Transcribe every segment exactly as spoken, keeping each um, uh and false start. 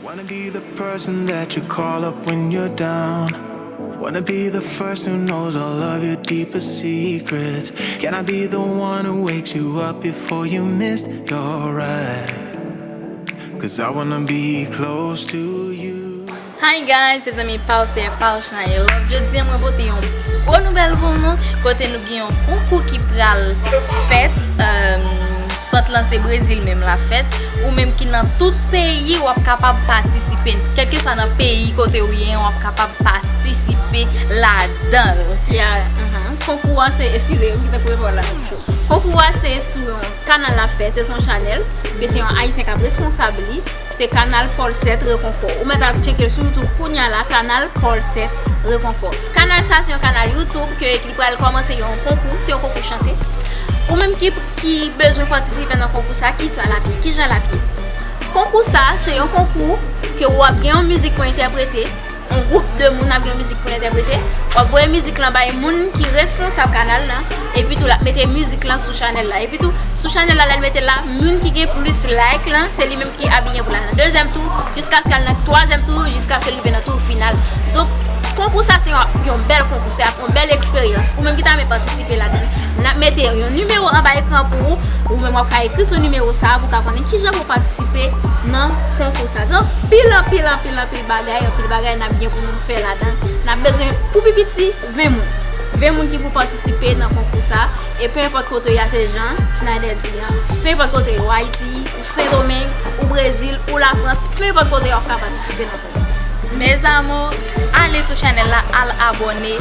Wanna be the person that you call up when you're down. Wanna be the first who knows all of your deepest secrets. Can I be the one who wakes you up before you miss your ride? Cause I wanna be close to you. Hi guys, se zanmi pa w, sè pa w, Shnaye Love. Jodi a mwen pote yon gwo nouvèl pou nou, kote nou gen yon konkou ki pral fèt. Euh, sant lan se Brezil menm l ap fèt. Ou menm ki nan tout peyi, w ap kapab patisipe. Kèlkeswa nan peyi kote w ye, w ap kapab patisipe ladan l. Ya, mhm. Konkou a se, eskize, m gentan koupe pawòl la. Konkou a se sou yon kanal l ap fè, se sou yon chanèl, ke se yon Ayisyen k ap responsab li. Se kanal Paulcette Reconfort. Ou mèt al tcheke l sou YouTube kounya la, kanal Paulcette Reconfort. Kanal sa se yon kanal YouTube ke li pral kòmanse yon konkou, se yon konkou chante. Ou menm ki, ki bezwen patisipe nan konkou sa, kisa l ap ye, kijan l ap ye? Konkou sa se yon konkou ke w ap gen yon mizik pou entèprete, yon gwoup de moun ap gen yon mizik pou entèprete. W ap voye mizik lan bay moun ki responsab kanal lan, epi tou l ap mete mizik lan sou chanèl la. Epi tou, sou chanèl la, lè l mete l la, moun ki gen plis like lan, se li menm ki abiye pou l al nan dezyèm tou, jiskaske l al nan twazyèm tou, jiskaske l rive nan tou final. Donk, konkou sa se yon, yon bèl konkou, se ap yon bèl eksperyans. Ou menm ki ta renmen patisipe ladan l, n ap mete yon nimewo anba ekran pou ou. Ou menm w ap ka ekri sou nimewo sa a pou w ka konnen kijan pou w patisipe nan konkou sa. Gen anpil, anpil, anpil, anpil bagay, anpil bagay n ap gen pou nou fè ladan l. N ap bezwen pou pi piti ven moun. Ven moun ki pou patisipe nan konkou sa. E pe enpòt kote w ye a, se jan Schneider di an. Pe enpòt kote w ye, ou Ayiti, ou Sendomeng, ou Brezil, ou Lafrans, pe enpòt kote w ye, w ap ka patisipe nan konkou sa. Mes amours, ale sou chanèl la, al abòne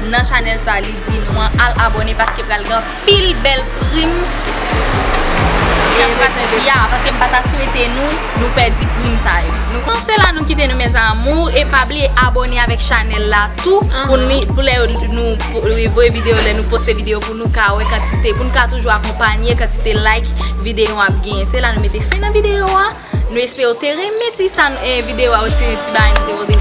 nan chanèl sa, li di nou an, al abòne paske pral gen anpil bèl prim. E, pas- ya, paske m pa ta swete nou, nou pèdi prim sa yo. Nou, se la nou kite nou, mes amours, e pa bliye abòne avèk chanèl la tou, pou ni, pou lè nou po- voye videyo, lè nou poste videyo, pou nou ka wè kantite, pou nou ka toujou akonpanye kantite like videyo ap genyen. Se la nou mete fen nan videyo a. Nou espere w te renmen ti sa, eh, videyo a, ti, ti bagay nou te pote